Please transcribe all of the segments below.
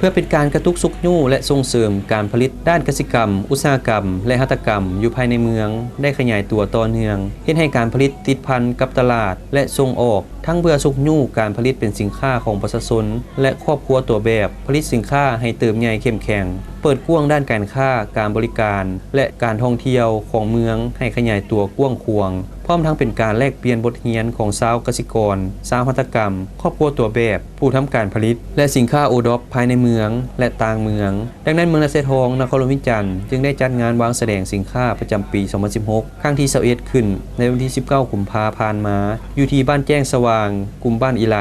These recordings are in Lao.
ເພື່ອເປັນການກະຕຸກຊຸກຍູ້ ແລະ ສົ່ງເສີມການຜະລິດດ້ານກະສິກຳ, ອຸດສາຫະກຳ ແລະ ຫັດຖະກຳຢູ່ພາຍໃນເມືອງໄດ້ຂະຫຍາຍຕົວຕໍ່ເນື່ອງ, ເຮັດໃຫ້ການຜະລິດຕິດພັນກັບຕະຫຼາດ ແລະ ສົ່ງອອກ, ທັງເພື່ອຊຸກຍູ້ການຜະລິດເປັນສິນຄ້າຂອງປະຊາຊົນ ແລະ ຄອບຄົວຕົວແບບ, ຜະລິດສິນຄ້າໃຫ້ເຕີບໃຫຍ່ເຂັ້ມແຂງ, ເປີດກວ້າງດ້ານການຄ້າ, ການບໍລິການ ແລະ ການທ່ອງທ່ຽວຂອງເມືອງໃຫ້ຂະຫຍາຍຕົວກວ້າງຂວາງ, ພ້ອມທັງເປັນການແລກປ່ຽນບົດຮຽນຂອງຊາວກະສິກອນ, ຊາວຫັດຖະກຳ, ຄອບຄົວຕົວແບບ, ຜູ້ທຳການຜະລິດ ແລະ ສິນຄ້າໂອດອບພາຍໃນເມືອງ ແລະ ຕ່າງເມືອງ. ດັ່ງນັ້ນ, ເມືອງນາຊາຍທອງ ນະຄອນຫຼວງວຽງຈັນ ຈຶ່ງໄດ້ຈັດງານວາງສະແດງສິນຄ້າປະຈຳປີສອງພັນສິບຫົກ ຄັ້ງທີຊາວເອັດ ຂຶ້ນໃນວັນທີສິບເກົ້າ ກຸມພາຜ່ານມາ ຢູ່ທີ່ບ້ານແຈ້ງສະຫວ່າງ, ກຸ່ມບ້ານອີໄລ,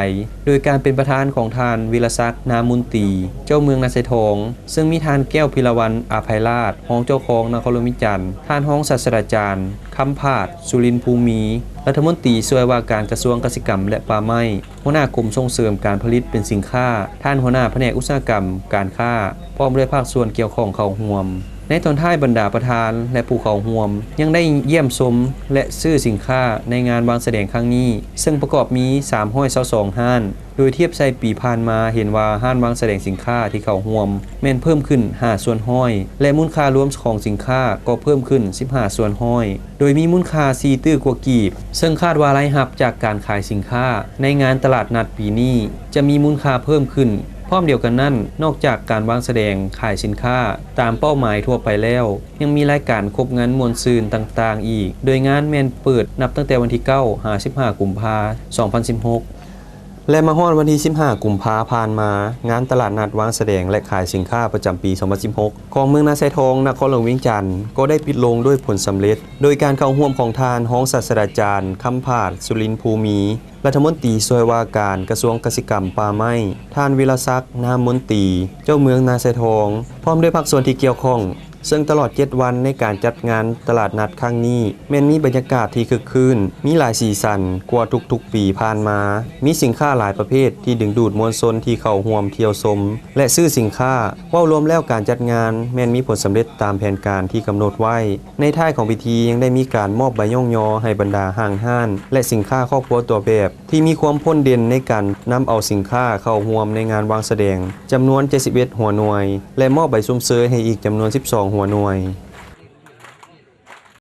ໂດຍການເປັນປະທານຂອງທ່ານ ວິລະສັກ ນາມມົນຕີ ເຈົ້າເມືອງນາຊາຍທອງ, ເຊິ່ງມີທ່ານ ແກ້ວພິລະວັນ ອາໄພລາດ ຮອງເຈົ້າຄອງນະຄອນຫຼວງວຽງຈັນ, ທ່ານຮອງສາດສະດາຈານ ຄຳຜາດ ສຸລິນພູມີ ລັດຖະມົນຕີຊ່ວຍວ່າການກະຊວງກະສິກຳ ແລະ ປ່າໄມ້, ຫົວໜ້າກົມສົ່ງເສີມການຜະລິດເປັນສິນຄ້າ, ທ່ານຫົວໜ້າພະແນກອຸດສາຫະກຳການຄ້າ, ພ້ອມດ້ວຍພາກສ່ວນກ່ຽວຂ້ອງເຂົ້າຮ່ວມ. ໃນຕອນທ້າຍ, ບັນດາປະທານ ແລະ ຜູ້ເຂົ້າຮ່ວມ ຍັງໄດ້ຢ້ຽມຊົມ ແລະ ຊື້ສິນຄ້າໃນງານວາງສະແດງຄັ້ງນີ້, ເຊິ່ງປະກອບມີສາມຮ້ອຍຊາວສອງຮ້ານ, ໂດຍທຽບໃສ່ປີຜ່ານມາເຫັນວ່າຮ້ານວາງສະແດງສິນຄ້າທີ່ເຂົ້າຮ່ວມແມ່ນເພີ່ມຂຶ້ນຫ້າສ່ວນຮ້ອຍ ແລະ ມູນຄ່າລວມຂອງສິນຄ້າກໍເພີ່ມຂຶ້ນສິບຫ້າສ່ວນຮ້ອຍ ໂດຍມີມູນຄ່າສີ່ຕື້ກວ່າກີບ, ເຊິ່ງຄາດວ່າລາຍຮັບຈາກການຂາຍສິນຄ້າໃນງານຕະຫຼາດນັດປີນີ້ຈະມີມູນຄ່າເພີ່ມຂຶ້ນ. ພ້ອມດຽວກັນນັ້ນ, ນອກຈາກການວາງສະແດງຂາຍສິນຄ້າຕາມເປົ້າໝາຍທົ່ວໄປແລ້ວ, ຍັງມີລາຍການຄົບງັນມ່ວນຊື່ນຕ່າງໆອີກ, ໂດຍງານແມ່ນເປີດນັບຕັ້ງແຕ່ວັນທີເກົ້າ ຫາ ສິບຫ້າ ກຸມພາ ສອງພັນສິບຫົກ ແລະ ມາຮອດວັນທີສິບຫ້າ ກຸມພາຜ່ານມາ, ງານຕະຫຼາດນັດວາງສະແດງ ແລະ ຂາຍສິນຄ້າປະຈຳປີສອງພັນສິບຫົກ ຂອງເມືອງນາຊາຍທອງ ນະຄອນຫຼວງວຽງຈັນ ກໍໄດ້ປິດລົງດ້ວຍຜົນສຳເລັດ ໂດຍການເຂົ້າຮ່ວມຂອງທ່ານຮອງສາດສະດາຈານ ຄຳຜາດ ສຸລິນພູມີ ລັດຖະມົນຕີຊ່ວຍວ່າການກະຊວງກະສິກຳປ່າໄມ້, ທ່ານ ວິລະສັກ ນາມມົນຕີ ເຈົ້າເມືອງນາຊາຍທອງ ພ້ອມດ້ວຍພາກສ່ວນທີ່ກ່ຽວຂ້ອງ, ເຊິ່ງຕະຫຼອດເຈັດວັນໃນການຈັດງານຕະຫຼາດນັດຄັ້ງນີ້ ແມ່ນມີບັນຍາກາດທີ່ຄຶກຄື້ນ, ມີຫຼາຍສີສັນກວ່າທຸກໆປີຜ່ານມາ, ມີສິນຄ້າຫຼາຍປະເພດທີ່ດຶງດູດມວນຊົນທີ່ເຂົ້າຮ່ວມທ່ຽວຊົມ ແລະ ຊື້ສິນຄ້າ. ເວົ້າລວມແລ້ວ, ການຈັດງານແມ່ນມີຜົນສຳເລັດຕາມແຜນການທີ່ກຳນົດໄວ້. ໃນທ້າຍຂອງພິທີຍັງໄດ້ມີການມອບໃບຍ້ອງຍໍໃຫ້ບັນດາຫ້າງຮ້ານ ແລະ ສິນຄ້າຄອບຄົວຕົວແບບ ທີ່ມີຄວາມໂດດເດັ່ນໃນການນຳເອົາສິນຄ້າເຂົ້າຮ່ວມໃນງານວາງສະແດງ ຈຳນວນເຈັດສິບເອັດຫົວໜ່ວຍ ແລະ ມອບໃບຊົມເຊີຍໃຫ້ອີກຈຳນວນສິບສອງຫົວໜ່ວຍ.